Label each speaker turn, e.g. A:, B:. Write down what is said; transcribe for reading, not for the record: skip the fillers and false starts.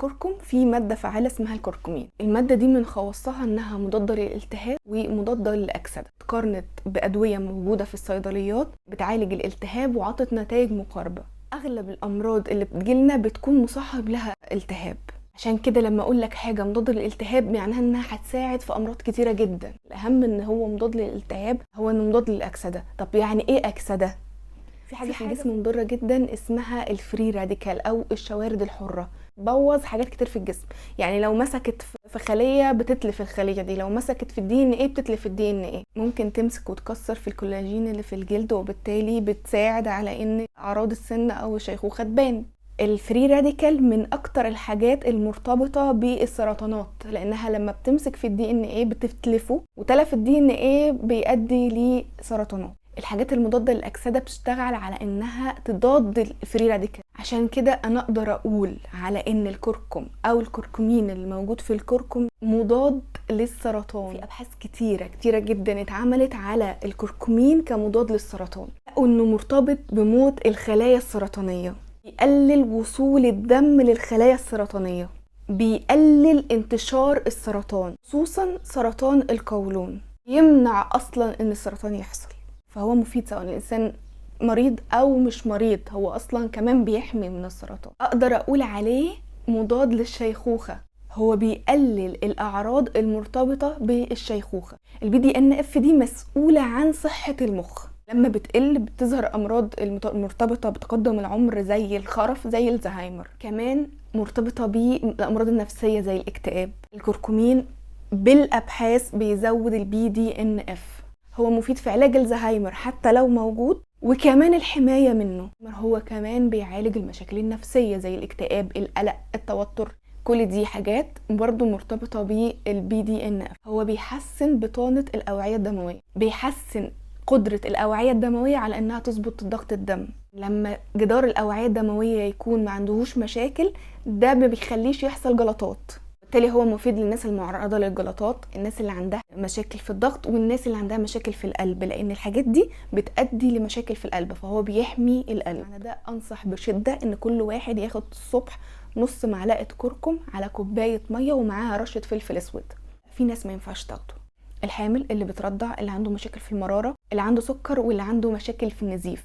A: الكركم فيه مادة فعالة اسمها الكركمين. المادة دي من خواصها انها مضادة للالتهاب ومضادة للأكسدة. اتقارنت بأدوية موجودة في الصيدليات بتعالج الالتهاب وعطت نتائج مقاربة. اغلب الامراض اللي بتجيلنا بتكون مصاحب لها التهاب، عشان كده لما اقول لك حاجة مضاد للالتهاب معناها انها هتساعد في امراض كتيرة جدا. الاهم ان هو مضاد للالتهاب هو انه مضاد للاكسده. طب يعني ايه اكسده؟ في حاجة في الجسم مضرة جدا اسمها ال free radical او الشوارد الحرة، بوظ حاجات كتير في الجسم. يعني لو مسكت في خليه بتتلف الخلية دي، لو مسكت في ال DNA بتتلف ال DNA، ممكن تمسك وتكسر في الكولاجين اللي في الجلد، وبالتالي بتساعد على ان اعراض السن او الشيخوخة تبان. ال free radical من اكتر الحاجات المرتبطة بالسرطانات، لانها لما بتمسك في ال DNA بتتلفه، وتلف ال DNA بيؤدي لسرطانات. الحاجات المضادة للاكسده بتشتغل على انها تضاد ال free radical. عشان كده انا اقدر اقول على ان الكركم او الكركمين اللي موجود في الكركم مضاد للسرطان. في ابحاث كتيرة كتيرة جدا اتعملت على الكركمين كمضاد للسرطان، لقوا انه مرتبط بموت الخلايا السرطانية، بيقلل وصول الدم للخلايا السرطانية، بيقلل انتشار السرطان خصوصا سرطان القولون، يمنع اصلا ان السرطان يحصل. فهو مفيد سواء الانسان مريض او مش مريض، هو اصلا كمان بيحمي من السرطان. اقدر اقول عليه مضاد للشيخوخه، هو بيقلل الاعراض المرتبطة بالشيخوخه. ال BDNF دي مسؤولة عن صحة المخ، لما بتقل بتظهر امراض المرتبطة بتقدم العمر زي الخرف زي الزهايمر، كمان مرتبطة بالامراض النفسية زي الاكتئاب. الكركمين بالابحاث بيزود ال BDNF، هو مفيد في علاج الزهايمر حتى لو موجود، وكمان الحماية منه. هو كمان بيعالج المشاكل النفسية زي الاكتئاب، القلق، التوتر، كل دي حاجات برضو مرتبطة بال BDNF. هو بيحسن بطانة الأوعية الدموية، بيحسن قدرة الأوعية الدموية على إنها تظبط ضغط الدم. لما جدار الأوعية الدموية يكون ما عندهوش مشاكل ده ما بيخليش يحصل جلطات، بالتالي هو مفيد للناس المعرضة للجلطات، الناس اللي عندها مشاكل في الضغط، والناس اللي عندها مشاكل في القلب، لان الحاجات دي بتؤدي لمشاكل في القلب، فهو بيحمي القلب. انا ده انصح بشدة ان كل واحد ياخد الصبح نص معلقة كركم على كوباية مية ومعاها رشة فلفل اسود. في ناس ما ينفعش تاخده، الحامل، اللي بترضع، اللي عنده مشاكل في المرارة، اللي عنده سكر، واللي عنده مشاكل في النزيف.